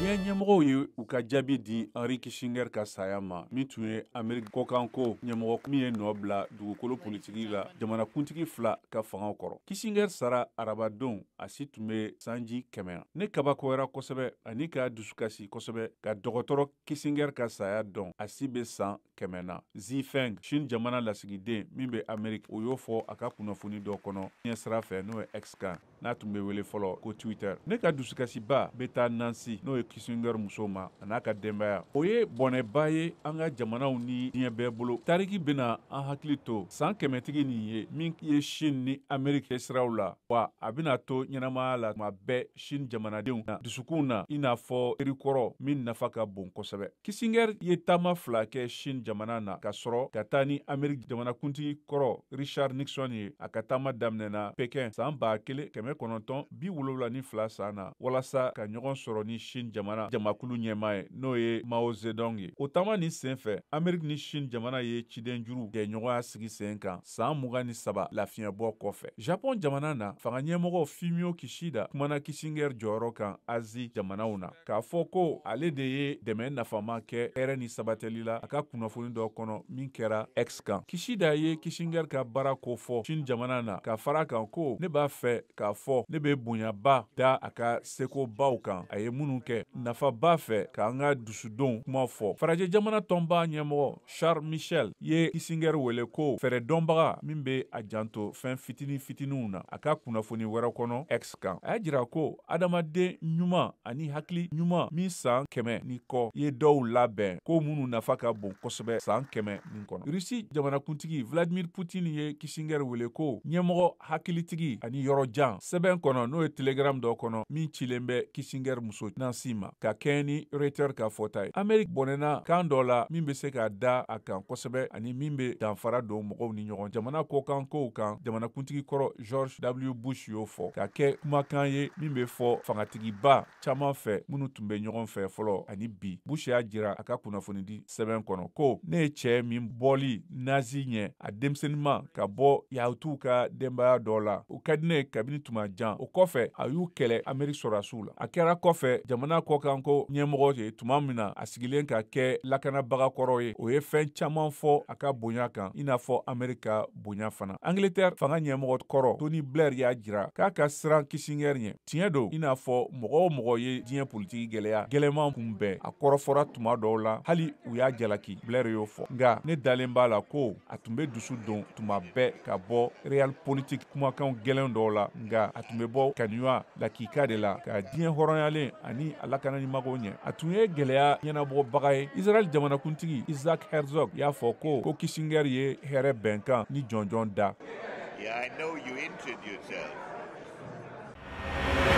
Diɲɛ ɲɛmɔgɔw ye u ka jaabi di Henry Kissinger ka saya ma, min tun ye Ameriki kɔkanko ɲɛmɔgɔ min ye nɔ bila dugukolo politiki la jamanakuntigi fila ka fanga kɔrɔ. Kissinger sara arabadon, a si tun bɛ sanji 100 na. Ne kabakoyara kosɛbɛ ani ka dusukasi kosɛbɛ ka dɔgɔtɔrɔ Kissinger ka saya dɔn, a si bɛ san 100 na. Xi Feng, Chine jamana lasigiden min bɛ Ameriki, o y'o fɔ a ka kunnafoni dɔ kɔnɔ ɲɛ sira fɛ, n'o ye X kan, n'a tun bɛ wele fɔlɔ ko Twitter. Ne ka dusukasiba bɛ taa Nancy, n'o ye Kissinger muso ma, a n'a ka denbaya. O ye bɔnɛba ye an ka jamanaw ni diɲɛ bɛɛ bolo. Tariki bɛna an hakili to san kɛmɛtigi nin ye min ye Chine ni Ameriki siraw la, wa a bɛna to ɲɛnamaya la tuma bɛɛ Chine jamanadenw na dusukun na, i n'a fɔ terikɔrɔ min nafa ka bon kosɛbɛ. Kissinger ye taama fila kɛ Chine jamana na ka sɔrɔ ka taa ni Ameriki jamanakuntigi kɔrɔ Richard Nixon ye. A ka taama daminɛna Pekin san 1972 san na walasa ka ɲɔgɔn sɔrɔ ni Chine jamana jamakulu ɲɛmaa ye, n'o ye Mao Zedong ye. O taama nin senfɛ, Ameriki ni Chine jamana ye cidenjuru jɛɲɔgɔnya sigi sen kan san 23 lafiɲɛbɔ kɔfɛ. Japon jamana na, fanga ɲɛmɔgɔ Fumio Kishida kumana Kissinger jɔyɔrɔ kan Asie jamanaw na, k'a fɔ ko ale de ye dɛmɛ nafama kɛ hɛrɛ ni sabatili la a ka kunnafoni dɔ kɔnɔ min kɛra X kan. Kishida ye Kissinger ka baara ko fɔ Chine jamana na, ka fara kan ko ne b'a fɛ k'a fɔ ne bɛ bonyaba da a ka sekobaw kan, a ye minnu kɛ nafaba fɛ k'an ka dusudon kuma fɔ. Farajɛ jamana tɔnba ɲɛmɔgɔ Charles Michel ye Kissinger wele ko fɛɛrɛ dɔnbaga min bɛ a janto fɛn fitinin fitininw na. A ka kunnafoni wɛrɛ kɔnɔ X kan, a y'a jira ko adamaden ɲuman ani hakili ɲuman min san 100 ni kɔ ye dɔw labɛn ko minnu nafa ka bon kosɛbɛ san 100 nin kɔnɔ. Russie jamanakuntigi Vladimir Poutine ye Kissinger wele ko ɲɛmɔgɔ hakilitigi ani yɔrɔ jan. Sɛbɛn kɔnɔ, n'o ye Telegram dɔ kɔnɔ min cilen bɛ Kissinger muso Nancy ma, ka kɛɲɛ ni Reuters ka fɔta ye. Amerique bɔnɛna kan dɔ la min bɛ se ka da a kan kosɛbɛ ani min bɛ danfara don mɔgɔw ni ɲɔgɔn jamana kɔkankow kan, jamanakuntigi kɔrɔ George W. Bush y'o fɔ, ka kɛ kumakan ye min bɛ fɔ fangatigiba caman fɛ minnu tun bɛ ɲɔgɔn fɛ fɔlɔ ani bi. Bush y'a jira a ka kunnafonidi sɛbɛn kɔnɔ ko ne ye cɛ min bɔli nazi ɲɛ a denmisɛnninma ka bɔ yahutuw ka denbaya dɔ la, o ka di ne ye kabini tuma jan. O kɔfɛ a y'u kɛlɛ Ameriki sɔrɔdasiw la. A kɛra kɔfɛ jamana kɔkanko ɲɛmɔgɔ ye tuma min na a sigilen ka kɛ lakanabaga kɔrɔ ye, o ye fɛn caman fɔ a ka bonya kan, i n'a fɔ Ameriki ka bonya fana. Angleterre fanga ɲɛmɔgɔ kɔrɔ Tony Blair y'a jira k'a ka siran Kissinger ɲɛ. Tiɲɛ don, i n'a fɔ mɔgɔ o mɔgɔ ye diɲɛ politiki gɛlɛya gɛlɛnman kunbɛn, a kɔrɔfɔra tuma dɔw la, hali u y'a jalaki, Blair y'o fɔ. Nka ne dalen b'a la ko a tun bɛ dusu don tuma bɛɛ ka bɔ real politique kumakan gɛlɛn dɔw la, nka a tun bɛ bɔ kanuya lakika de la ka diɲɛ hɔrɔnyalen ani a lakanani mago ɲɛ. A tun ye gɛlɛya ɲɛnabɔbaga ye. Israël jamanakuntigi Isaac Herzog y'a fɔ ko Kissinger ye hɛrɛ bɛnkan ni jɔnjɔn da. Yeah, I know you injured yourself.